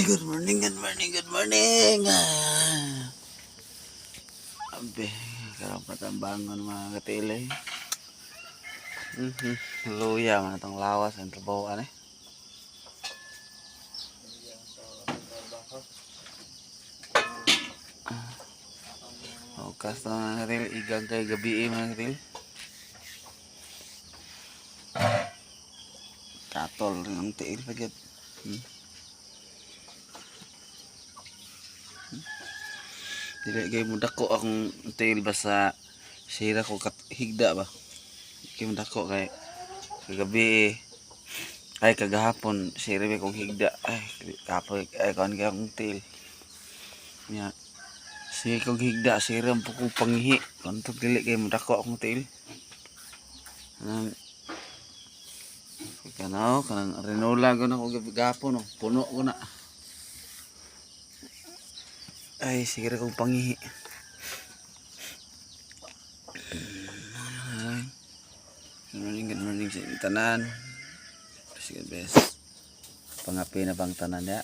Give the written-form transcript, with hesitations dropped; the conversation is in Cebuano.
Good morning, good morning, good morning. Ah. Abe, karon patambangon, mga katili. Luya man atong lawas ang trabaho eh. Okas na, mga katil, igang kay gabi eh, mga katil. Katol rin ang tiil pa gyud. Dili kay mo dako akong tiil basta sira ko kat higda ba. Kay mo dako kay kagabi eh. Ay, kagahapon sira ba kong higda. Ay, kapoy ay kon kay akong tiil. Nya sige kong higda, sira po kong panghihi. Kontok dili kay mo dako akong tiil. Anang kanaw kanang renola ko na ko gapon, no. Puno ko na. Ay, sige ra kong panghihi. Ay. Good morning sa inyong tanan. Sige, best. Pangapi na bang tanan ya?